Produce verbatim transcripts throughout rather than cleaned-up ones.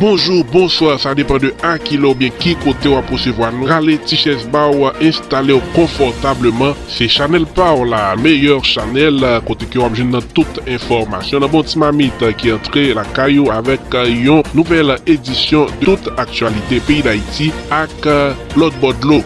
Bonjou, bonswa, sa depann de a ki lè oubyen ki kote w ap resevwa nou. Rale ti chèz ba w, enstale w konfòtableman. Se chanèl pa w la, meyè chanèl, kote ke w ap jwenn nan tout enfòmasyon nan bon ti mamit ki antre lakay ou avèk yon nouvèl edisyon de tout aktyalite peyi Dayiti ak lòt bò dlo.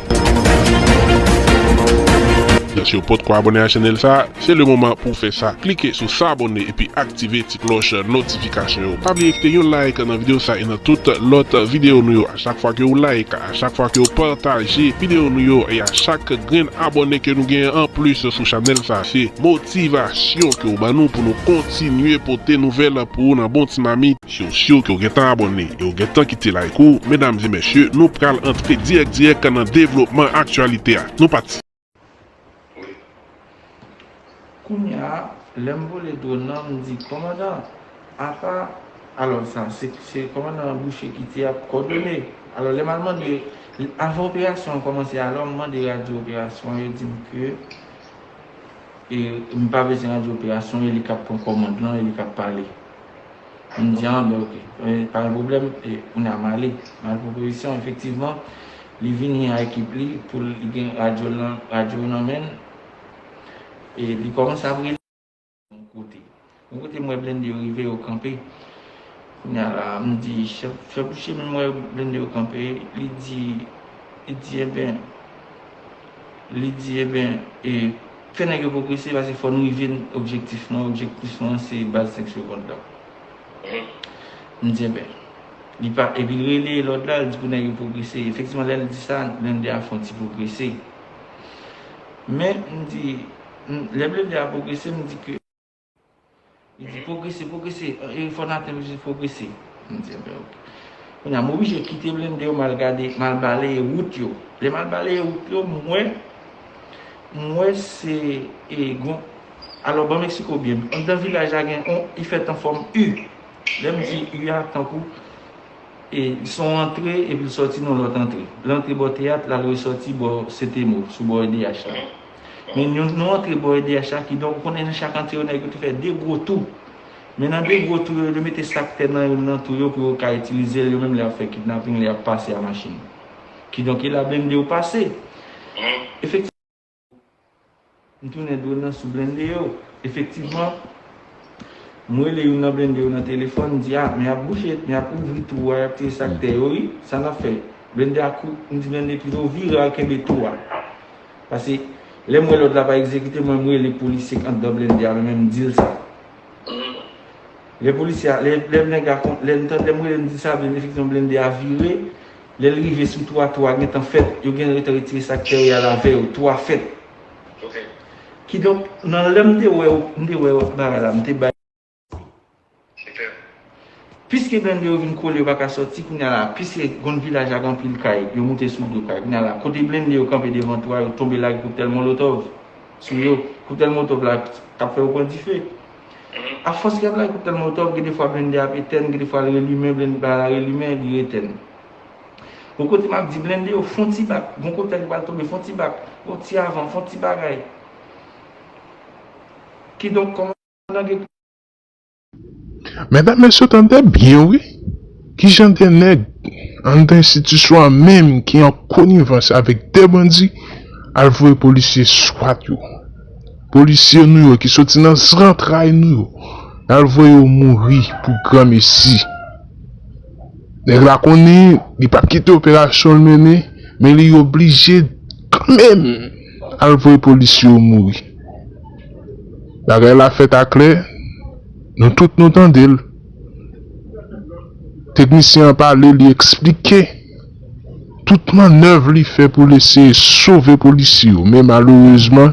Si w potko abòne a chanèl sa, se le moman pou w fè sa. Klike sou s'abonner epi aktive ti klòch notifikasyon yo. Pa bliye kite yon like nan videyo sa e nan tout lòt videyo nou yo. A chak fwa ke w like, a chak fwa ke w pataje videyo nou yo, e a chak grenn abòne ke nou genyen anplis sou chanèl sa, se motivasyon ke w ban nou pou nou kontinye pote nouvèl pou ou nan bon ti mamit. Si w si ke w gentan abòne e w gentan kite like ou, medam e mesye, nou pral antre dirèk dirèk nan devlopman aktyalite a. Nou pati. Kounye a, lè m vole dwòn nan, m di, "Kòmandan, apa," alò, sa, se, se kòmandan Boucher ki te ap kòdone. Alò, lè m al mande, avan operasyon an kòmanse, alò, m mande radyo operasyon an, yo di m ke, e, m pa bezwen radyo operasyon, e li k ap pran kòmand lan, e li k ap pale. M di, "A, ben, oke. E, pa gen pwoblèm." E, kounye a, m ale. M al pran pozisyon. Efektivman, li vini a ekip li pou li gen radyo nan, radyo nan men l. E, li kòmanse ap rele yon kote. Yon kote, m wè blende yo rive, yo kanpe. Kounye a la, m di, "Chèf, chèf Boucher, men m wè blende yo kanpe." Li di, li di, "Enben," li di, "enben, e, fè nèg yo pwogrese, paske fò n rive n objektif nou an. Objektif nou an, se baz senk segond la." M di, "Enben." Li pa, epi l rele lòd la, l di pou nèg yo pwogrese. Efektivman, lè l di sa, blende a fè yon ti pwogrese. Men, m di, m, lè blende a pwogrese, m di ke, li di, "Pwogrese, pwogrese, e, fò n atenn objektif, pwogrese." M di, "Enben, oke." Kounye a, m oblije kite blende yo, m al gade, m al baleye wout yo. Lè m al baleye wout yo, m wè, m wè se, e, gon, alò, ban m eksplike w byen. Anndan vilaj la gen, on, li fèt an fòm U. Lè m di U a, tankou, e, se yon antre, epi l sòti nan lòt antre. L antre bò teyat, l al resòti bò Sentemo, sou bò E D H la. Men yon, yon antre bò E D H la, kidonk, ou konnen nan chak antre yo, nèg yo te fè de gwo tou. Men nan de gwo tou yo, yo mete sak tè nan youn nan tou yo pou yo ka itilize l, yo menm lè y ap fè kidnaping, lè y ap pase a machin. Kidonk, e la blende yo pase. Efektivman, m tounen dwòn nan sou blende yo. Efektivman, m rele youn nan blende yo nan telefòn, m di, "A, men y ap bouche, men y ap ouvri tou a, y ap tire sak tè yo, wi. Sa n ap fè?" Blende a kou, m di blende pito vire al kenbe tou a. Paske lè m wè lòd la pa egzekite, mwen, m rele polisye k anndan blende a, mwen menm, m di l sa. Lè polisye a, lè, lè nèg la kon, lè m tande, lè m rele, m di sa, blende, efektivman, blende a vire. Lè l rive sou tou a, tou a gentan fèt. Yo gentan retire sak tè yo, y al avè yo. Tou a fèt. Kidonk, nan lè m te wè, m te wè bagay la, m te bay. Piske blende yo vin kole, yo pa ka sòti, kounye a la, piske gon vilaj ak anpil kay, yo moute sou do kay. Kounye a la, kote blende yo kanpe devan tou a, yo tonbe lage koktèl molotov sou yo. Koktèl molotov la k ap fè yo pran dife. Afòs ke y ap lage koktèl molotov, gen de fwa blende ap etèn, gen de fwa l relimen, blende pa la relimen, li retèn. Bon, kote m ap di blende yo, fè yon ti bak, gon koktèl ki pral tonbe, fè yon ti bak, yon ti avan, fè yon ti bagay. Kidonk, kòman gen Medam, mesye, tande byen, wi. Kijan de nèg anndan enstitisyon an menm ki an konivans avèk de bandi al voye polisye swat yo. Polisye nou yo ki soti nan zantray nou yo, al voye yo mouri pou granmesi. Nèg la konnen li p ap kite operasyon l mennen, men li oblije kanmenm al voye polisye yo mouri. Bagay la fèt aklè, nou tout nou tande l. Teknisyen an pale, li eksplike tout mannèv li fè pou l eseye sove polisye yo, men malerezman,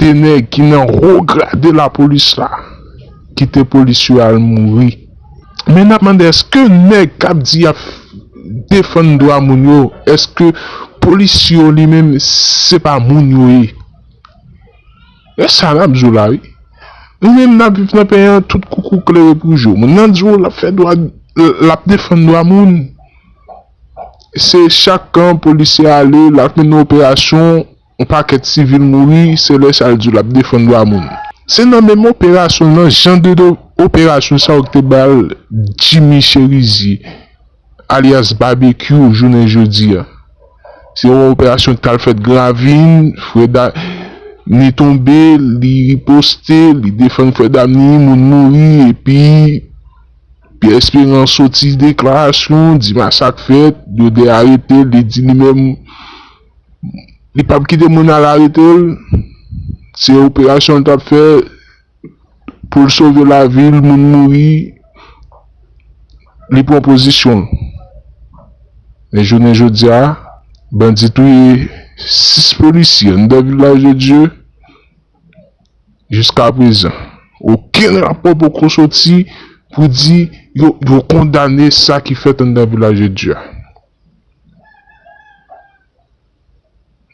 de nèg ki nan wo grade lapolis la kite polisye yo al mouri. Men n ap mande, èske nèg k ap di y ap defann dwa moun yo, èske polisye yo li menm, se pa moun yo ye? E sa n ap di w la, wi. Nou menm n ap viv nan peyi an, tout koukou klere pou je w. Moun nan di w l ap fè dwa, l ap defann dwa moun. Se chak kan polisye ale, l ap mennen operasyon, yon pakèt sivil mouri, se lè sa l di w l ap defann dwa moun. Se nan menm operasyon nan, jan de, de, Operasyon sa yo ki te ba l Jimmy Chérizier, alyas Babekyou, jounen jodi a. Se yon operasyon ki t al fèt Gravin, frè Dany tonbe, li riposte, li defann frè Dany, moun mouri, epi Pierre Espérance soti deklarasyon, di masak fèt, yo dwe arete l, li di li menm, li p ap kite moun al arete l, se operasyon l t ap fè, pou l sove lavi l, moun mouri, li pran pozisyon l. Men jounen jodi a, bandi touye sis polisye anndan Vilaj de Dye. Jiska prezan, okenn rapò poko soti pou di yo, yo kondane sa ki fèt anndan Vilaj de Dye a.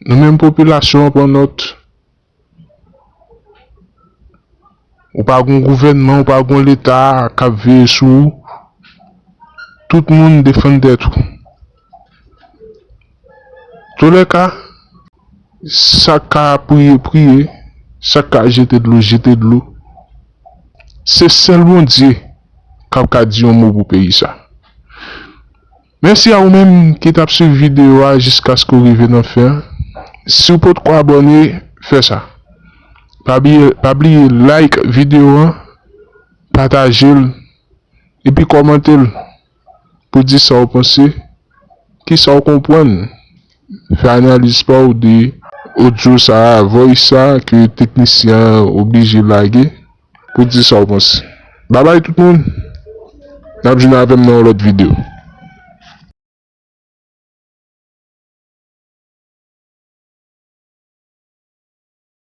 Nou menm popilasyon an pran nòt. Ou pa gon gouvènman, ou pa gon leta k ap veye sou ou. Tout moun defann tèt ou. Toulèka, sa k ka priye, priye. Sa k ka jete dlo, jete dlo. Se sèl Bondye k ap ka di yon mo pou peyi sa. Mèsi a ou menm ki t ap swiv videyo a jiskaske w rive nan fen an. Si w potko abòne, fè sa. Pa bliye, pa bliye like videyo an, pataje l, epi kòmante l pou di sa w panse, kisa w konprann. Fè analiz pa w de odyo sa a, voice sa a ke teknisyen an oblije lage pou di sa w panse. Babay tout moun, n ap jwenn avè m nan yon lòt videyo.